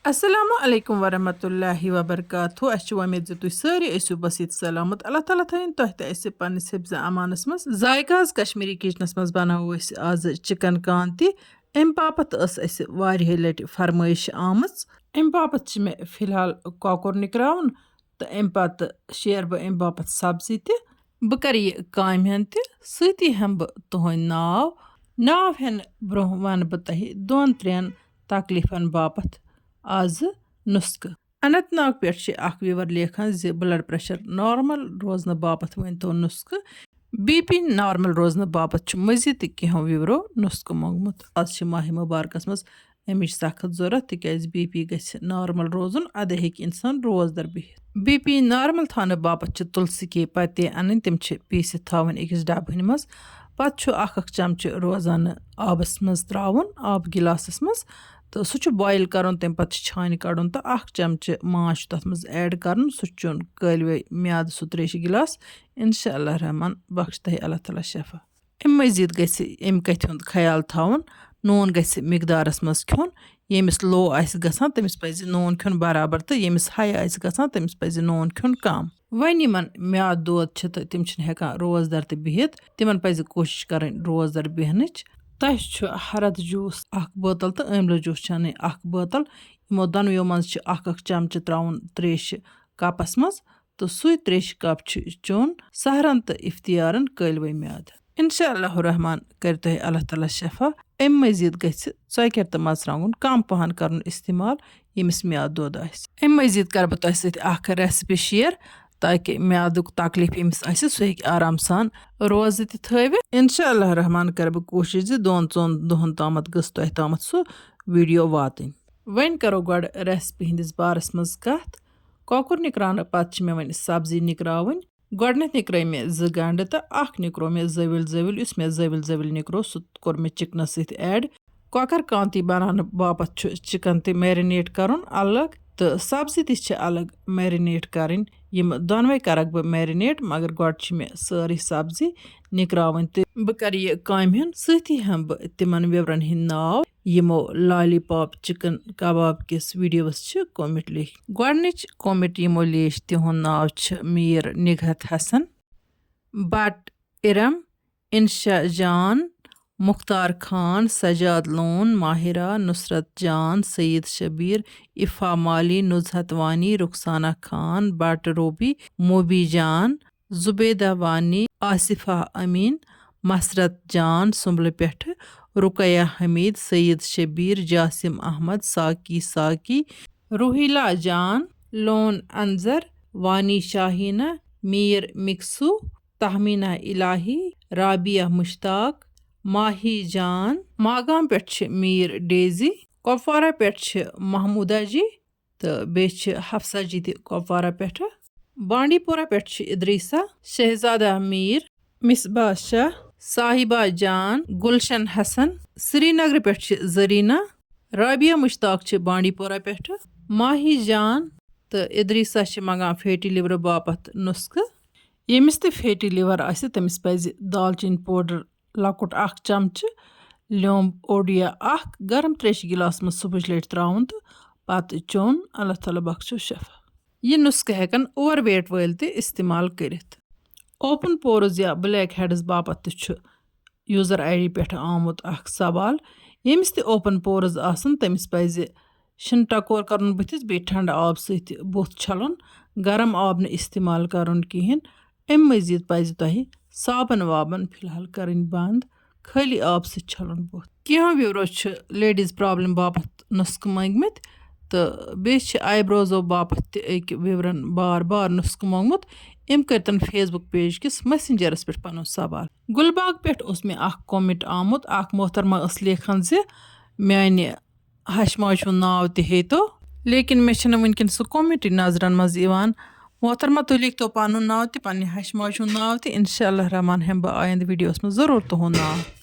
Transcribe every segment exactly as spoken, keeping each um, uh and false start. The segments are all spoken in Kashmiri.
السلام علیکم ورحمۃ اللہ وبرکاتہ۔ اَسہِ چھِ وۄمید زِ تُہۍ سٲری ٲسِو بس ییٚتہِ سلامت۔ اللہ تعالیٰ تھٲیِن تۄہہِ تہِ اَسہِ پننِس حفظ امانس منٛز۔ ذائقہ آز کشمیری کچنس منٛز بناوو أسۍ آز چکن کانتی۔ اَمہِ باپتھ ٲس اَسہِ واریاہہِ لٹہِ فرمٲیش آمٕژ۔ اَمہِ باپتھ چھِ مےٚ فی الحال کۄکُر نِکراوُن تہٕ اَمہِ پتہٕ شیرٕ بہٕ اَمہِ باپتھ سبزی تہِ۔ بہٕ کرٕ یہِ کامہِ ہن تہِ، سۭتی ہٮ۪مہٕ بہٕ تُہنٛدۍ ناو۔ ناو ہٮ۪نہٕ برونٛہہ ونہٕ بہٕ تۄہہِ دۄن ترٛٮ۪ن تکلیفن باپتھ آزٕ نسخہٕ۔ اننت ناگ پٮ۪ٹھ چھِ اکھ viewer لیکھان زِ blood pressure normal روزنہٕ باپتھ ؤنۍ تو نسخہٕ۔ BP normal روزنہٕ باپتھ چھُ مزید تہِ کینٛہو viewerو نسخہٕ منٛگمُت۔ آز چھِ ماہِ مبارکس منٛز امِچ سخت ضرورت، تِکیازِ BP گژھِ normal روزُن، ادے ہیٚکہِ انسان روزدر بِہِتھ۔ BP normal تھاونہٕ باپتھ چھِ تُلسی کے پتے انٕنۍ، تِم چھِ پیٖسِتھ تھاوٕنۍ أکِس ڈبہٕ ہٕنہِ منٛز۔ پتہٕ چھُ اکھ اکھ چمچہٕ روزانہٕ آبس منٛز تراوُن، آب گلاسس منٛز، تہٕ سُہ چھُ boil کرُن۔ تمہِ پتہٕ چھُ چھانہِ کڑُن تہٕ اکھ چمچہٕ ماچھ چھُ تتھ منٛز add کرُن۔ سُہ چھُ چیوٚن کٲلوے میادٕ سُہ تریشہِ گلاس۔ انشاء اللہ رحمان بخش تۄہہِ اللہ تعالیٰ شفا۔ امہِ مزید گژھِ امہِ کتھِ ہُنٛد خیال تھاوُن، نوٗن گژھِ مقدارس منٛز کھیوٚن۔ ییٚمِس low آسہِ گژھان، تٔمِس پزِ نوٗن کھیوٚن برابر، تہٕ ییٚمِس high آسہِ گژھان، تٔمِس پزِ نوٗن کھیوٚن کم۔ وۄنۍ یِمن میادٕ دود چھِ تہٕ تِم چھِنہٕ ہٮ۪کان روزدر تہِ بِہِتھ، تِمن پزِ کوٗشِش کرٕنۍ روزدر بیہنٕچ۔ تۄہہِ چھُ ہرد juice اکھ بٲتل تہٕ ٲملہٕ juice چھِ انٕنۍ اکھ بٲتل۔ یِمو دۄنوٕیو منٛز چھِ اکھ اکھ چمچہٕ تراوُن تریشہِ کپس منٛز، تہٕ سُے تریشہِ کپ چھُ چیوٚن سحرن تہٕ افطارن کٲلوے میادٕ۔ انشاء اللہ الرحمن کرِ تۄہہِ اللہ تعالیٰ شفا۔ امہِ مزید گژھِ ژۄکیر تہٕ مرژٕوانٛگُن کم پہن کرُن استعمال، ییٚمِس میادٕ دود آسہِ۔ امہِ مزید کرٕ بہٕ تۄہہِ سۭتۍ اکھ recipe share، تاکہِ میادُک تکلیف ییٚمِس آسہِ، سُہ ہیٚکہِ آرام سان روزٕ تہِ تھٲوِتھ۔ انشاء اللہ الرحمن کرٕ بہٕ کوٗشش زِ دۄن ژۄن دۄہن تامتھ گٔژھ تۄہہِ تامتھ سُہ video واتٕنۍ۔ وۄنۍ کرو گۄڈٕ recipe ہٕنٛدِس بارس منٛز کتھ۔ کۄکُر نِکراونہٕ پتہٕ چھِ مےٚ وۄنۍ سبزی نِکراوٕنۍ۔ گۄڈٕنٮ۪تھ نِکرٲے مےٚ زٕ گنٛڈٕ تہٕ اکھ نِکرو مےٚ زٲوِل زٲوِل۔ یُس مےٚ زٲوِل زٲوِل نِکرو، سُہ کوٚر مےٚ چِکنَس سۭتۍ add۔ کۄکر کانتی بناونہٕ باپتھ چھُ چِکن تہِ marinate کرُن الگ تہٕ سبزی تہِ چھِ الگ marinate کرٕنۍ۔ یِم دۄنوَے کرکھ بہٕ marinate، مگر گۄڈٕ چھِ مےٚ سٲرٕے سبزی نِکراوٕنۍ تہٕ بہٕ کرٕ یہِ کامہِ ہُنٛد سۭتی ہٮ۪مہٕ بہٕ تِمن viewerن ہٕنٛدۍ ناو، یِمو lollipop chicken کباب کِس videoس چھِ comment لیکھۍ۔ گۄڈٕنِچ comment یِمو لیچھ، تِہُنٛد ناو چھُ میٖر نگہت حسن، بٹ ارم، انشا جان، مختار خان، سجاد لون، ماہرہ، نصرت جان، سعید شبیر، افا مالی، نزہت وانی، رخسانہ خان، بٹ روبی، موبی جان، زبیدہ وانی، آصفہ امین، مسرت جان، سُمبلہٕ پٮ۪ٹھٕ، رقیہ حمید، سعید شبیر، جاسم احمد، ساقی ساقی، روحیلا جان، لون انظر، وانی شاہینہ، میر مکسو، تہمینہ الہی، رابعہ مشتاق، ماہی جان۔ ماگام پٮ۪ٹھ چھِ میر ڈیزی، کپوارہ پٮ۪ٹھ چھِ محمودہ جی، تہٕ بیٚیہِ چھِ حفصہ جی تہِ کپوارہ پٮ۪ٹھٕ۔ بانڈی پورہ پٮ۪ٹھ چھِ ادریسہ، شہزادہ میر، مصباح شاہ، صاحبہ جان، گلشن حسن۔ سرینگرٕ پٮ۪ٹھ چھِ زرینہ، رابعہ مشتاق چھِ بانڈی پورہ پٮ۪ٹھٕ۔ ماہی جان تہٕ ادریسہ چھِ منگان فیٹی لِورٕ باپتھ نسخہٕ۔ ییٚمِس تہِ فیٹی لِور آسہِ، تٔمِس پزِ دالچیٖن powder لۄکُٹ اکھ چمچہٕ، لیوٚمب اوٚڑ یا اکھ گرم تریشہِ گلاس منٛز صبحٕچ لٹہِ تراوُن تہٕ پتہٕ چیوٚن۔ اللہ تعالیٰ بخشو شفا۔ یہِ نسخہٕ ہٮ۪کن overweight وٲلۍ تہِ استعمال کٔرِتھ۔ Open pores یا black heads باپتھ تہِ چھُ user ID پٮ۪ٹھ آمُت اکھ سوال۔ ییٚمِس تہِ open pores آسن، تٔمِس پزِ شِنہٕ ٹکور کرُن بٕتھِس، بیٚیہِ ٹھنڈٕ آب سۭتۍ بُتھ چھلُن، گرم آب نہٕ استعمال کرُن کِہینۍ۔ امہِ مزید پزِ تۄہہِ صابن وابن فی الحال کرٕنۍ بند، خٲلی آب سۭتۍ چھلُن بُتھ۔ کینٛہہ viewerو چھِ ladies problem باپتھ نسخہٕ مٔنگمٕتۍ، تہٕ بیٚیہِ چھِ eyebrows باپتھ تہِ أکۍ viewerن بار بار نسخہٕ مونگمُت۔ أمۍ کٔرۍ تن Facebook page کِس messengerس پٮ۪ٹھ پنُن سوال۔ گلباگ پٮ۪ٹھ اوس مےٚ اکھ comment آمُت، اکھ محترمہ ٲس لیکھان زِ میانہِ ہشہِ ماجہِ ہُنٛد ناو تہِ ہیٚتو، لیکن مےٚ چھُنہٕ وٕنکیٚن سُہ comment نظرن منٛز یِوان۔ محترمہ، تُہۍ لیکھتو پنُن ناو تہِ، پننہِ ہشہِ ماجہِ ہُنٛد ناو تہِ، انشاء اللہ رحمان ہٮ۪مہٕ بہٕ آیندٕ videoس منٛز ضروٗر تُہُنٛد ناو۔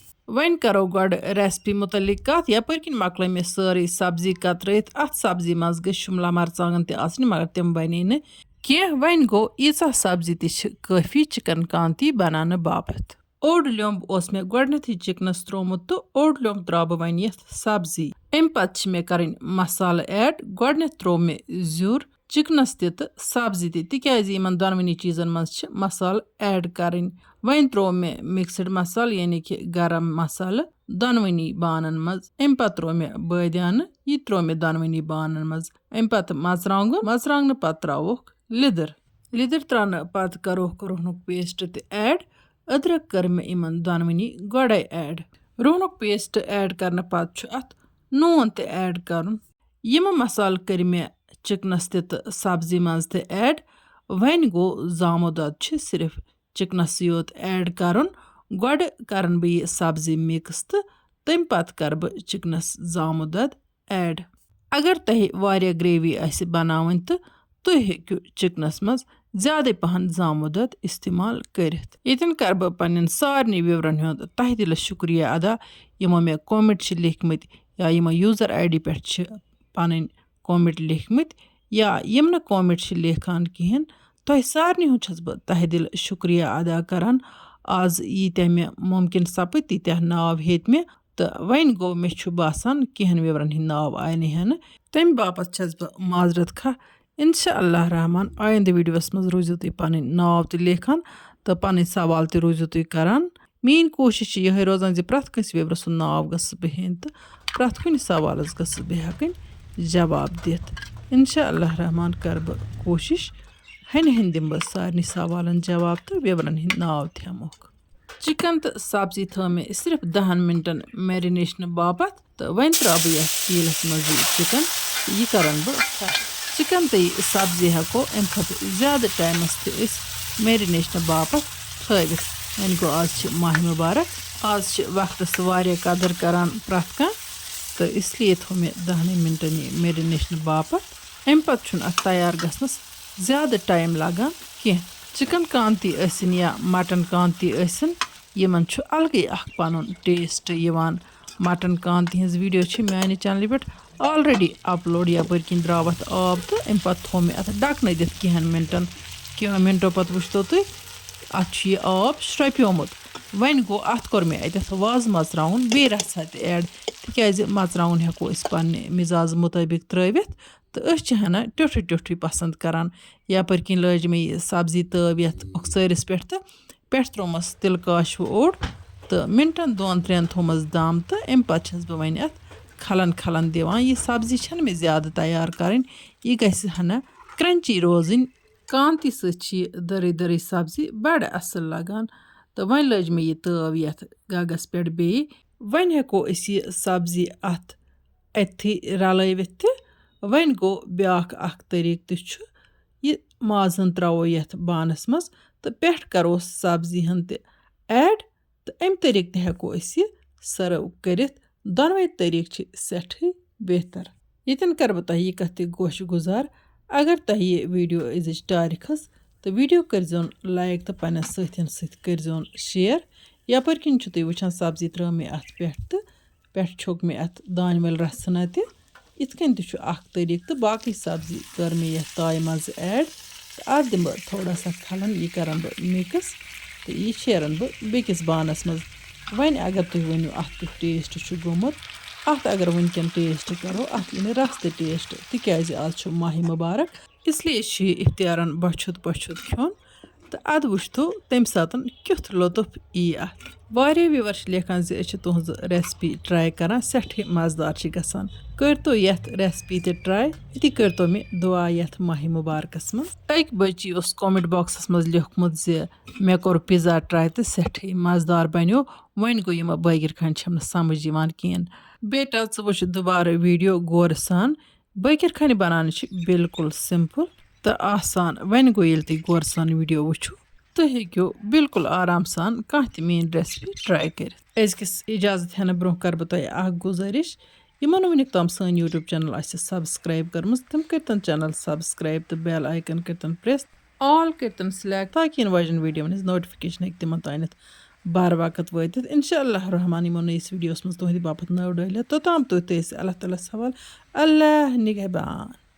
وۄنۍ کرو گۄڈٕ recipe متعلق کتھ۔ یپٲرۍ کِنۍ مۄکلٲے مےٚ سٲرٕے سبزی کترٲیِتھ۔ اتھ سبزی منٛز گٔژھ شملہ مرژٕوانٛگن تہِ آسٕنۍ، مگر تِم بنے نہٕ کینٛہہ۔ وۄنۍ گوٚو، ییٖژاہ سبزی تہِ چھِ کٲفی چکن کانتی بناونہٕ باپتھ۔ اوٚڑ لیوٚمب اوس مےٚ گۄڈٕنیتھٕے چِکنَس ترٛوومُت تہٕ اوٚڑ لیوٚمب ترٛاوٕ بہٕ وۄنۍ یَتھ سبزی۔ اَمہِ پَتہٕ چھِ مےٚ کَرٕنۍ مصالہٕ add۔ گۄڈٕنیتھ ترٛوو مےٚ زیُر، چِکنَس تہِ تہٕ سبزی تہِ، تِکیازِ یِمن دۄنوٕنی چیٖزن منٛز چھِ مصالہٕ add کَرٕنۍ۔ وۄنۍ ترٛوو مےٚ mixed مصالہٕ، یعنی کہِ گرم مصالہٕ، دۄنوٕنی بانن منٛز۔ اَمہِ پَتہٕ ترٛوو مےٚ بٲدیانہٕ، یہِ تہِ ترٛوو مےٚ دۄنوٕنی بانن منٛز۔ اَمہِ پَتہٕ مرژٕوانٛگُن، مرژٕوانٛگنہٕ پَتہٕ ترٛاووکھ لیٚدٕر۔ لیٚدٕر ترٛاونہٕ پَتہٕ کَروکھ رُہنُک paste تہِ add۔ أدرَک کٔر مےٚ یِمَن دۄنوٕنی گۄڈَے add۔ رُہنُک paste add کَرنہٕ پَتہٕ چھُ اَتھ نوٗن تہِ add کَرُن۔ یِم مصالہٕ کٔرۍ مےٚ چِکنَس تہِ تہٕ سبزی منٛز تہِ add۔ وۄنۍ گوٚو زامُت دۄد چھِ صرف چِکنَسٕے یوت add کَرُن۔ گۄڈٕ کَرَن بہٕ یہِ سبزی mix تہٕ تَمہِ پَتہٕ کَرٕ بہٕ چِکنَس زامُت دۄد add۔ اگر تۄہہِ واریاہ gravy آسہِ بناوٕنۍ تہٕ تُہۍ ہیٚکِو چِکنَس منٛز زیادَے پَہَن زامُت دۄد استعمال کٔرِتھ۔ ییٚتٮ۪ن کَرٕ بہٕ پنٛنٮ۪ن سارنٕے viewerن ہُنٛد تہہ دِلَس شُکریہ ادا، یِمو مےٚ comment چھِ لیکھمٕتۍ یا یِمو user ID پٮ۪ٹھ چھِ پَنٕنۍ comment لیکھمٕتۍ، یا یِم نہٕ comment چھِ لیکھان کِہیٖنۍ۔ تۄہہِ سارنٕے ہُنٛد چھَس بہٕ تہہ دِل شُکریہ ادا کران۔ آز ییٖتیٛاہ مےٚ مُمکِن سَپٕدۍ، تیٖتیٛاہ ناو ہیٚتۍ مےٚ۔ تہٕ وۄنۍ گوٚو، مےٚ چھُ باسان، کینٛہَن viewerن ہٕنٛدۍ ناو آیہِ نہٕ ہٮ۪نہٕ۔ تَمہِ باپتھ چھَس بہٕ معذرت خواہ۔ انشاء اللہ رحمان، آیندٕ videoس منٛز روٗزِو تُہۍ پَنٕنۍ ناو تہِ لیکھان تہٕ پَنٕنۍ سوال تہِ روٗزِو تُہۍ کران۔ میٛٲنۍ کوٗشِش چھِ یِہوٚے روزان زِ پرٛٮ۪تھ کٲنٛسہِ viewerسُنٛد ناو گٔژھٕس بہٕ ہیٚنۍ تہٕ پرٛٮ۪تھ کُنہِ سوالَس گٔژھٕس بہٕ ہٮ۪کٕنۍ جواب دِتھ۔ انشاء اللہ رحمان کَرٕ بہٕ کوٗشِش، ہَنہِ ہَنہِ دِمہٕ بہٕ سارنٕے سوالَن جواب تہٕ viewerن ہٕنٛدۍ ناو تہِ ہٮ۪موکھ۔ چِکن تہٕ سبزی تھٲو مےٚ صرف دَہَن مِنٹَن marinationہٕ باپتھ، تہٕ وۄنۍ ترٛاوٕ بہٕ یَتھ تیٖلَس منٛز یہِ چِکن۔ یہِ کَرَن بہٕ fry۔ چِکن تہٕ یہِ سبزی ہٮ۪کو اَمہِ کھۄتہٕ زیادٕ timeس تہِ أسۍ marinationہٕ باپتھ تھٲوِتھ۔ وۄنۍ گوٚو، آز چھِ ماہِ مُبارک، آز چھِ وقتَس واریاہ قدٕر کَران پرٛٮ۪تھ کانٛہہ، تہٕ اس لیے تھوٚو مےٚ دَہنٕے مِنٹَن یہِ marinationہٕ باپتھ۔ اَمہِ پَتہٕ چھُنہٕ اَتھ تیار گژھنَس زیادٕ time لَگان کینٛہہ۔ چِکن کانتی ٲسِن یا مٹن کانتی ٲسِن، یِمن چھُ الگٕے اکھ پنُن taste یِوان۔ مٹن کانتی ہٕنٛز video چھِ میانہِ channelہِ پٮ۪ٹھ already upload۔ یپٲرۍ کِنۍ درٛاو اتھ آب تہٕ امہِ پتہٕ تھوٚو مےٚ اتھ ڈکھنہٕ دِتھ کینٛہن مِنٹن۔ کینٛہو مِنٹو پتہٕ وٕچھتو تُہۍ، اتھ چھُ یہِ آب شرٛپیومُت۔ وۄنۍ گوٚو، اتھ کوٚر مےٚ اتٮ۪تھ وازٕ مرژٕوانٛگُن بیٚیہِ رژھا تہِ add، تِکیازِ مرژٕوانٛگُن ہٮ۪کو أسۍ پننہِ مِزازٕ مُطٲبق ترٛٲوِتھ۔ تہٕ أسۍ چھِ ہنا ٹیوٚٹھُے ٹیوٚٹھُے پسنٛد کران۔ یپٲرۍ کِنۍ لٲج مےٚ یہِ سبزی تٲو یتھ اوٚکژٲرِس پٮ۪ٹھ تہٕ پٮ۪ٹھ ترٛوومَس تِلہٕ کاشوٕ اوٚڑ تہٕ مِنٹَن دۄن ترٛٮ۪ن تھوٚومَس دَم تہٕ اَمہِ پَتہٕ چھَس بہٕ وۄنۍ اَتھ کھلَن کھلَن دِوان۔ یہِ سبزی چھَنہٕ مےٚ زیادٕ تیار کَرٕنۍ، یہِ گژھِ ہَنا crunchy روزٕنۍ۔ کانتی سۭتۍ چھِ یہِ دٔرٕے دٔرٕے سبزی بَڑٕ اَصٕل لَگان۔ تہٕ وۄنۍ لٲج مےٚ یہِ تٲو یَتھ گَگَس پٮ۪ٹھ بیٚیہِ۔ وۄنۍ ہٮ۪کو أسۍ یہِ سبزی اَتھ أتھی رلٲوِتھ تہِ۔ وۄنۍ گوٚو بیٛاکھ اکھ طریٖقہٕ تہِ چھُ، یہِ مازَن ترٛاوو یَتھ بانَس منٛز تہٕ پٮ۪ٹھ کَرو سبزی ہَن تہِ add تہٕ اَمہِ طریٖقہٕ تہِ ہٮ۪کو أسۍ یہِ serve کٔرِتھ۔ دۄنوَے طریٖقہٕ چھِ سٮ۪ٹھٕے بہتر۔ ییٚتٮ۪ن کَرٕ بہٕ تۄہہِ یہِ کَتھ تہِ گوشہِ گُزار، اگر تۄہہِ یہِ video أزِچ ٹارِ کھٔژ تہٕ video کٔرۍزیون like تہٕ پنٛنٮ۪ن سٲتھٮ۪ن سۭتۍ کٔرۍزیون share۔ یَپٲرۍ کِنۍ چھُو تُہۍ وٕچھان سبزی ترٛٲو مےٚ اَتھ پٮ۪ٹھ تہٕ پٮ۪ٹھ چھوٚک مےٚ اَتھ دانہِ وَل رَژھنا تہِ۔ یِتھ کٔنۍ تہِ چھُ اَکھ طریٖقہٕ تہٕ باقٕے سبزی کٔر مےٚ یَتھ تایہِ منٛز add۔ تہٕ اَتھ دِمہٕ بہٕ تھوڑا سا کھَلَن، یہِ کَرَن بہٕ mix تہٕ یہِ شیرَن بہٕ بیٚکِس بانَس منٛز۔ وۄنۍ اگر تُہۍ ؤنِو اَتھ کیُتھ taste چھُ گوٚمُت، اَتھ اگر وٕنکٮ۪ن taste کَرو، اَتھ یی نہٕ رَس تہِ taste، تِکیٛازِ آز چھُ ماہِ مُبارک، اس لیے چھُ یہِ اِفتارَن بۄچھُد بۄچھُد کھیوٚن۔ تہٕ اَدٕ وٕچھتو تَمہِ ساتَن کیُتھ لطف یی اَتھ۔ واریاہ viewer چھِ لیکھان زِ أسۍ چھِ تُہٕنٛز recipe try کران، سٮ۪ٹھٕے مَزٕدار چھِ گژھان۔ کٔرۍتو یَتھ recipe تہِ try، أتی کٔرۍتو مےٚ دُعا یَتھ ماہِ مُبارکَس منٛز۔ أکۍ بٔچی اوس comment boxس منٛز لیوٚکھمُت زِ مےٚ کوٚر pizza try تہٕ سٮ۪ٹھٕے مَزٕدار بنیو۔ وۄنۍ گوٚو، یِمہٕ بٲگِر خانہِ چھَم نہٕ سمجھ یِوان کِہیٖنۍ۔ بیٹا، ژٕ وٕچھ، دُبارٕ video غورٕ سان۔ بٲگِر خانہِ بناونہٕ چھِ بالکل simple تہٕ آسان۔ وۄنۍ گوٚو، ییٚلہِ تُہۍ غورٕ سان video وٕچھِو، تُہۍ ہیٚکِو بالکل آرام سان کانٛہہ تہِ میٛٲنۍ recipe try کٔرِتھ۔ أزکِس اجازت ہٮ۪نہٕ برٛونٛہہ کَرٕ بہٕ تۄہہِ اَکھ گُزٲرِش، یِمو نہٕ وٕنیُک تام سٲنۍ YouTube channel آسہِ subscribe کٔرمٕژ، تِم کٔرۍتن channel subscribe تہٕ bell icon کٔرۍتن press، all کٔرۍتن select، تاکہِ یِنہٕ واجٮ۪ن videoن ہٕنٛز notification ہیٚکہِ تِمن تانٮ۪تھ بر وقت وٲتِتھ۔ انشاء اللہ الرحمن یِمو نٔیِس videoس منٛز تُہٕنٛدِ باپتھ نٔو ڈٲلِتھ۔ توٚتام تُہۍ تہٕ أسۍ اللہ تعالیٰ ہَس حوالہٕ۔ اللہ نگہبان۔